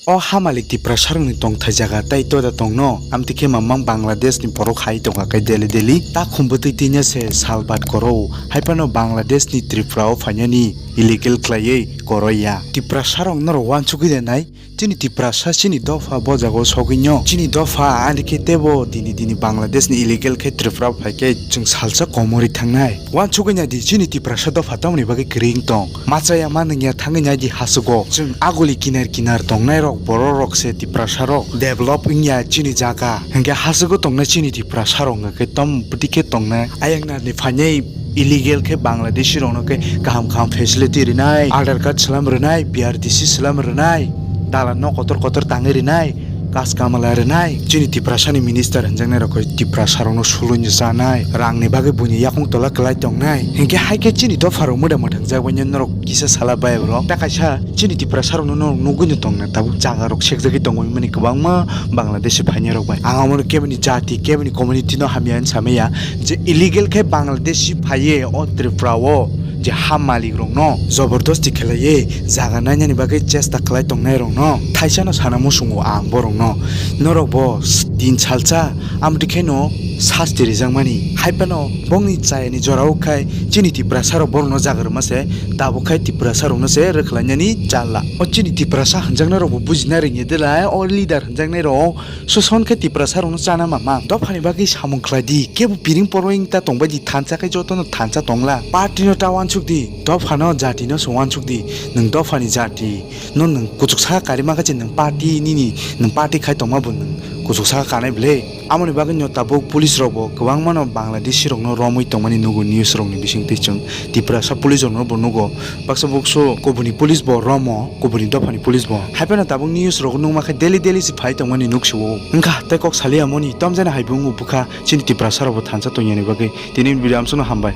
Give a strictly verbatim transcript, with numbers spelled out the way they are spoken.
O hamalik Tiprasarokni tongthai jaga tei toda tongno, amtwi khe mamang Bangladeshni borok hai tongkha khe daily daily. Ta khum bwtwi twino se salbat koro, hai phano Bangladeshni Tripura o phainani illegal khlaiwi koroya. Tiprasarok norok uansugwi de nai, chini Tiprasa chini dopha bo jaga o sogwino. Chini dopha ani khe tebo dini dini Bangladeshni illegal khe Tripura o phai khe chwng salsa komorwi thangnai. Uansugwi nai di chini Tiprasa dopha tamoni bagwi kwrwi wng tong. Machaya ma nungya thangwi nai di hachugo. Chwng aguli kinar kinar tongnai rok borok rok se Tiprasa rok develop wngya chini jaga. Hwnkhe hachugo tongnai chini Tiprasa rok hwnkhe tom bwtwi khe tongnai. Ayang narni phainai illegal khe Bangladeshi rokno khe kaham kaham facility rwnai, Aadhaar card swlam rwnai, B R T C swlam rwnai, dalan no kotor kotor tangwi rwnai. Kas kamala rwnai, chini Tiprasani minister hwnjaknai rok khe Tiprasa rokno sului no chanai, rangni bagwi buini yakung tola kwlai tongnai. Hinkhe hai khe chini dopha rok mwda mwthang jak bai norok kisa sala bai bro. Ta kaisa chini Tiprasa rokno norok nugwi no tongna tabuk jaga rok sekjagwi tongwi mani kwbangma Bangladeshi phainai rok bai. Ang amo keboni jati, keboni community no hamya hinwi samaya je illegal khe Bangladeshi phaiye o Tripura o. Je ha malik rokno jobordosti khlaiwi jaga nainani bagwi chesta khlai tongnai rokno thaisano sana muchungo ang borokno. Norok bo s-, tin salsa amtwi kheno sasti rijakmani. Hai phano bongni chayani jora o khai chini Tiprasa rok borokno jaga rwma se, tabuk khai Tiprasa rokno se rwkhlainani chala. O chini Tiprasa hwnjaknai rok bo bujina rwngya de lai, o leader hwnjaknai rok Soson khe Tiprasa rokno chana mamang. Dophani bagwi samung khlai di. Kebo piring poro wng ta tongbai di, thansa khe jotono thansa tongla. Party no ta uansuk di. Dophano jati no se uansuk di. Nwng dophani jati no nwng kuchuk saka kari mankha se nwng party nini, nwng party khai tongma bo nwng kuchuk saka kanai bwle. Amoni bagwi no tabuk police rok bo kwbangma no Bangladeshi rokno romwi tongmani nugo news rokni bisingtwi chwng. Tiprasa police rokno bo nugo. Baksa buksu kubuni police bo romo, kubuni dophani police bo. Hai phano tabuk news rok nukma khe daily daily se phai tongmani nuksio. Wngkha tei kok saliya moni tomjani hai bwngo bwkha chini Tiprasa rok bo thansa tongyani bagwi. Tini video amsukno hambai.